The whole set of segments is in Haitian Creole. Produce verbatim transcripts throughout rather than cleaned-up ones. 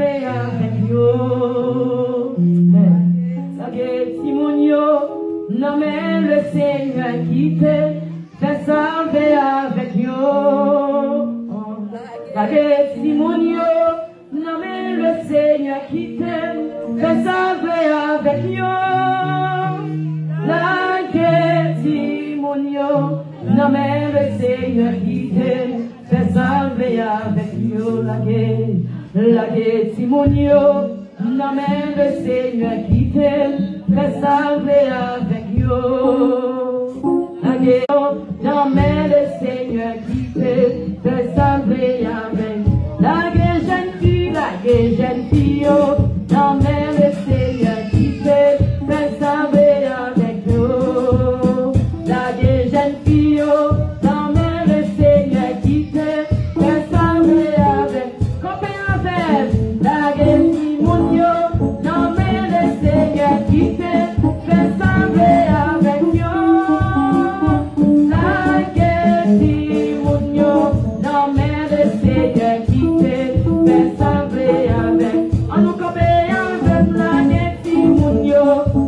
Avèk yo. Lage timoun yo nan men Lesenyè, kite l fè sa l vle avèk yo. Lage timoun yo nan men Lesenyè, kite l fè sa l vle avèk yo. Lage timoun yo nan men Lesenyè, kite l fè sa l vle avèk yo. Lage, lage timoun yo nan men Lesenyè, kite l fè sa l vle avèk yo. Lage yo nan men Lesenyè, kite l fè sa l vle avèk. Lage jèn fi, lage jèn fi yo nan men Lesenyè, kite l fè sa l vle avèk yo. Lage jèn fi yo nan men Lesenyè, kite l fè sa l vle avèk. Kanpe avè l. Lage timoun yo nan men Lesenyè, kite l fè sa l vle avèk yo. Lage timoun yo nan men Lesenyè, kite l fè sa l vle avèk. Ann nou kanpe avè l. Lage timoun yo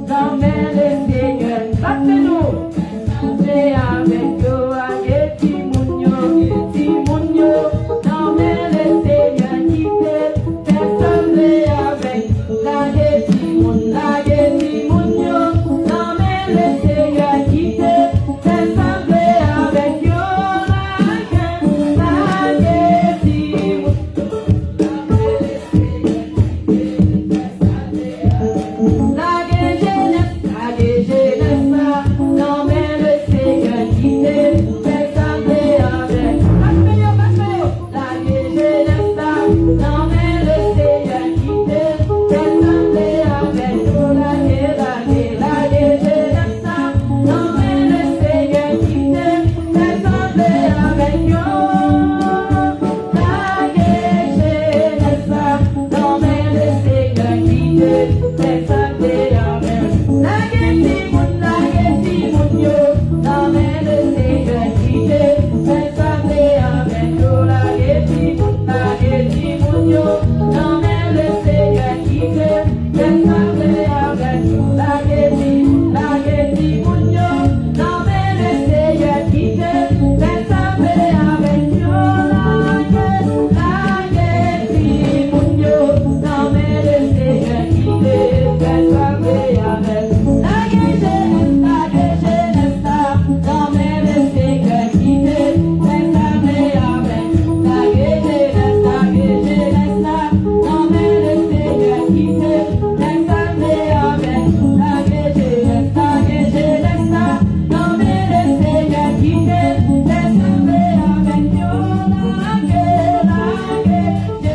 nan men Lesenyè. Bat men nou. Fè sa l vle avèk yo. Lage timoun yo, timoun yo nan men Lesenyè, kite l fè sa l vle avèk. Lage timoun, lage timoun yo nan men Lesenyè, kite l fè sa l vle avèk yo. Lage, lage timoun. Lage jenès, lage jenès la nan men Lesenyè, kite l fè sa l vle avèk. Bat men yo, bat men yo. Lage jenès la nan men Lesenyè, kite l fè sa l vle avèk yo. Lage, lage, lage jenès la nan men Lesenyè, kite l fè sa l vle avèk yo. Lage jenès la nan men Lesenyè, kite l fè sa l vle avè l. Lage timoun, lage timoun yo nan men Lesenyè, kite l fè sa l vle avè yo. Lage timoun, lage timoun yo nan men Lesenyè, kite l fè sa l vle avè yo. Lage timoun, lage timoun yo nan men Lesenyè, kite l fè sa l vle avèk yo. Lage, lage timoun yo nan men Lesenyè, kite l fè sa l vle avè l. Lage jenès, lage jenès la nan men Lesenyè, kite l fè sa l vle avè l. Lage jenès, lage jenès la nan men Lesenyè, kite l fè sa l vle avè l. Lage jenès, lage jenès la nan men Lesenyè, kite l fè sa l vle avèk yo. Lage, lage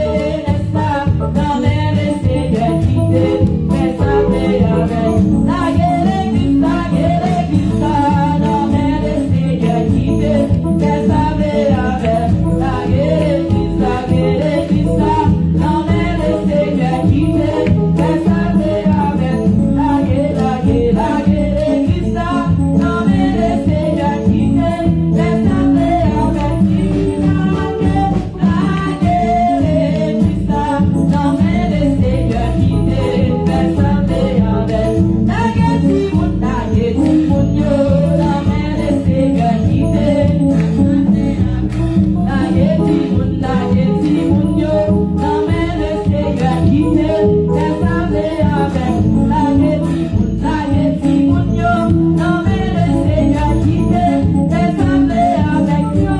jenès la nan men Lesenyè, kite l fè sa l vle avè l. Lage legliz, lage legliz la nan men Lesenyè, kite l fè sa l vle avè l. Lage legliz, lage legliz la nan men Lesenyè, kite l fè sa l vle avè l. Lage, lage, lage legliz la nan men Lesenyè, kite l fè sa l vle avè l. Lage, lage legliz la nan men Lesenyè, kite l fè sa l vle avè l. Lage timoun, lage timoun yo nan men Lesenyè, kite l fè sa l vle avè l. Lage timoun, lage timoun yo nan men Lesenyè, kite l fè sa l vle avè l. Lage timoun, lage timoun yo nan men Lesenyè, kite l fè sa l vle avèk yo.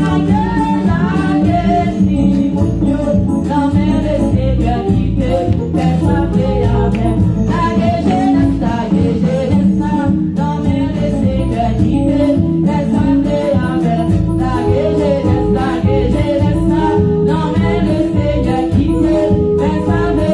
Lage, lage timoun yo nan men Lesenyè, kite l fè sa l vle avè l. Lage jenès, lage jenès la nan men Lesenyè, kite l fè sa l vle avè l. Lage jenès, lage jenès la nan men Lesenyè, kite l fè sa l vle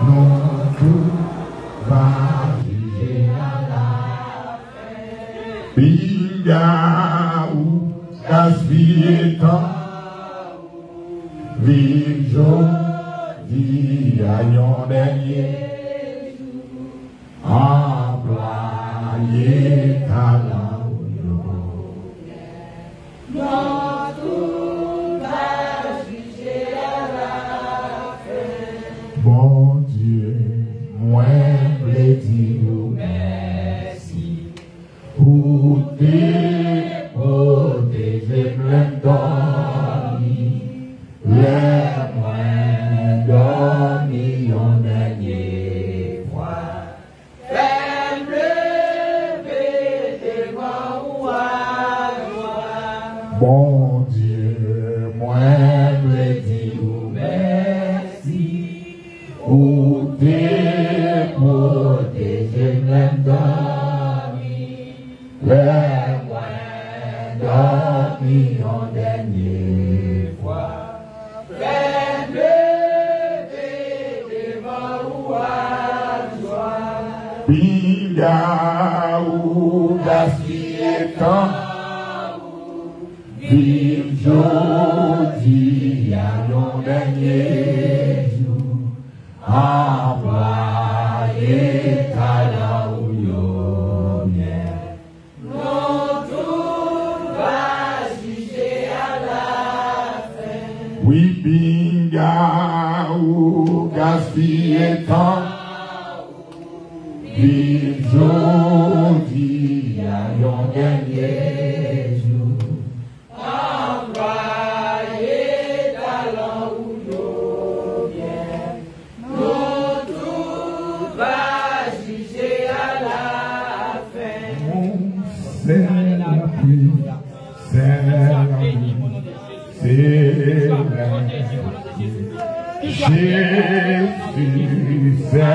Nou tou va jije a la fen. Pinga ou gaspiye tan. Viv jodi a yon dènye jou. Anplwaye talan w yo. Nou tou va jije a la fen. Bondye, mwen vle di ou mèsi. Ou te pwoteje m lè m dòmi, lè mwen dòmi yon dènye fwa. Fè m leve devan ou a jwa. Bondye, mwen vle di ou mèsi. Ou te pwoteje m lè m dòmi, lè mwen dòmi yon dènye fwa. Fè m leve devan ou a jwa. Pinga ou gaspiye tan. Viv jodi a yon dènye jou. Anplwaye talan ou yo byen. Nou tou va jije a la fen. Wi, pinga ou gaspiye tan. Viv jodi a yon dènye jou. Anplwaye talan ou yo byen. Nou tou va jije a la fen. Se lapli, se lapli, se lapli. Jezi, se,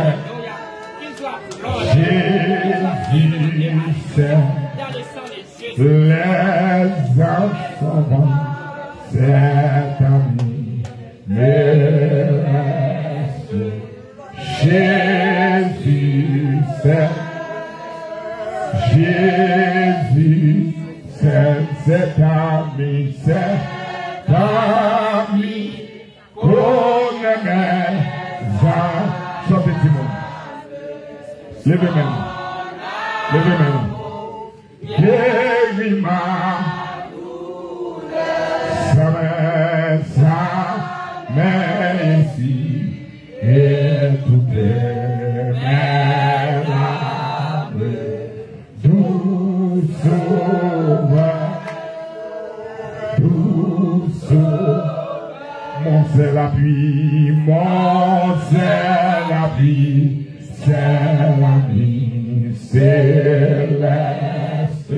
Jezi, se. Les enfants, c'est ta mi merece. Jésus, c'est, Jésus, c'est, c'est ta mi, c'est ta mi. Konèmèza. Chante, timoun. Leve men nou. Leve men nou. Guéris ma douleur, sa mè, sa mè isi, et toutes mes larmes, doux Sauveur, doux Sauveur, mon seul appui, mon seul appui, seul ami céleste.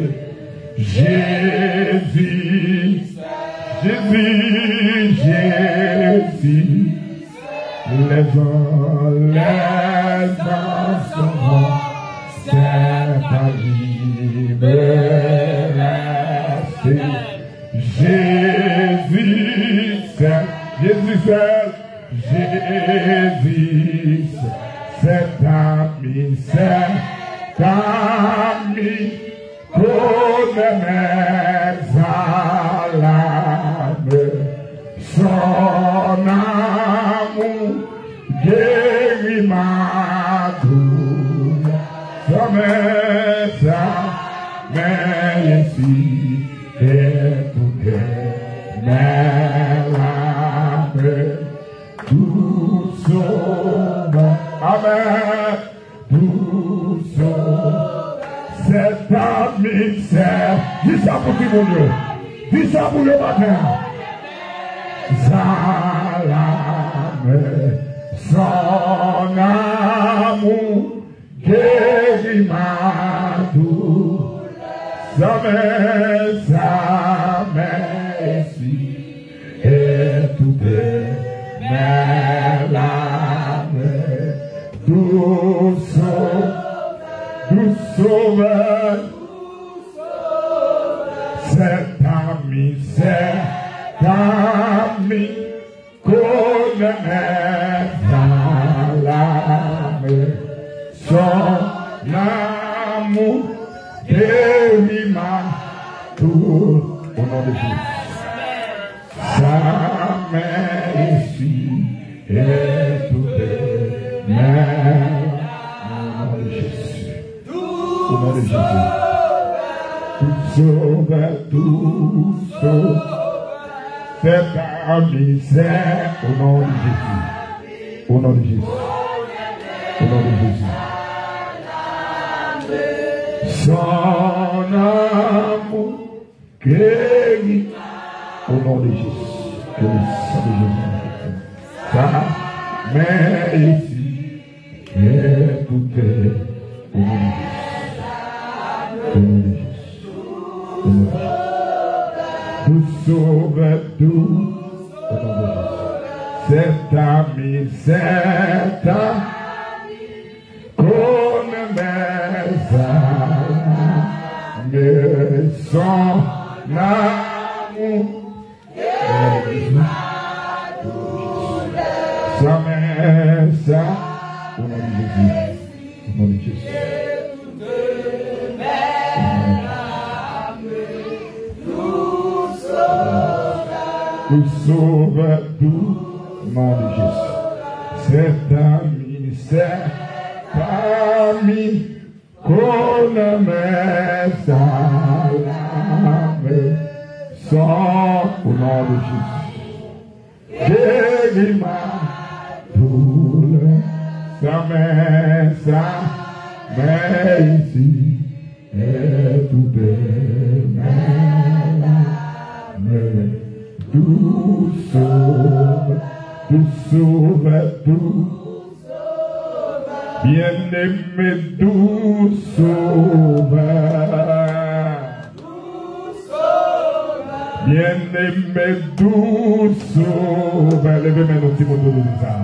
Jésus, Jésus, Jésus, les anges, les anges sont, c'est ta liberté. Jésus, c'est, Jésus, c'est, Jésus, c'est ta mi, c'est ta mi. Konèmèza la mè, son amour guérit ma douleur. Sa mè, sa mè isi, et toutes mes larmes, doux Sauveur. Amèn. Tout sa, c'est ta mi, c'est. Di sa pou timoun yo. Di sa pou yo maten an. Sa la mè, son amour guérit ma douleur. Sa mè, sa mè isi. Et toutes mes larmes, doux Sauveur, doux Sauveur, c'est ta mi, c'est ta mi. Mèt a lame, son amour guérit ma douleur. Au nom de Jésus. Sa mèsi e tout mè. Au nom de Jésus. Au nom de Jésus. Tout sauveur, tout sauveur. C'est ta misère. Au nom de Jésus. Au nom de Jésus. Au nom de Jésus. Son amour guérit. Au nom de Jésus. Que le sang de Jésus. Sa mèsi e tout mè. Au nom de Jésus. Au nom de Jésus. Au nom de Jésus. Doux sauveur, doux. Au nom de Jésus. C'est ta misère, ta Con mèt a lame, son amour. Sa mèt a. Au nom de Jésus. Au nom de Jésus. Au nom de Jésus. Doux sauveur, doux nom de Jésus. C'est ta misère, ta mi, con mèt a lame, son, au nom de Jésus. Guéris ma douleur, sa mèt a. Mèsi e tout mè. Doux sauveur, doux sauveur, doux. Bien-aimé, doux sauveur. Bien-aimé, doux sauveur. Leve men nou, timoun, pou nou di sa.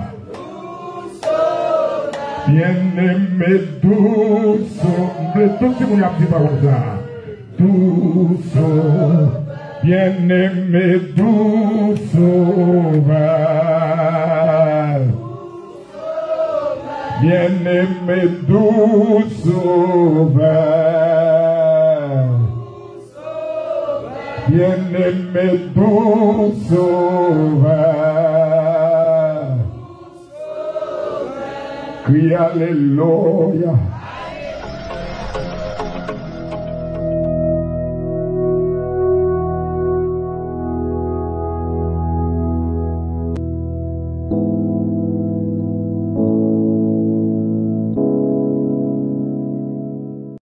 Bien-aimé, doux sauveur. M vle tout timoun y ap di pawòl sa. Doux sauveur. Bien-aimé, doux sauveur. Bien-aimé, doux sauveur. Bien-aimé, doux sauveur. Kriye alelouya.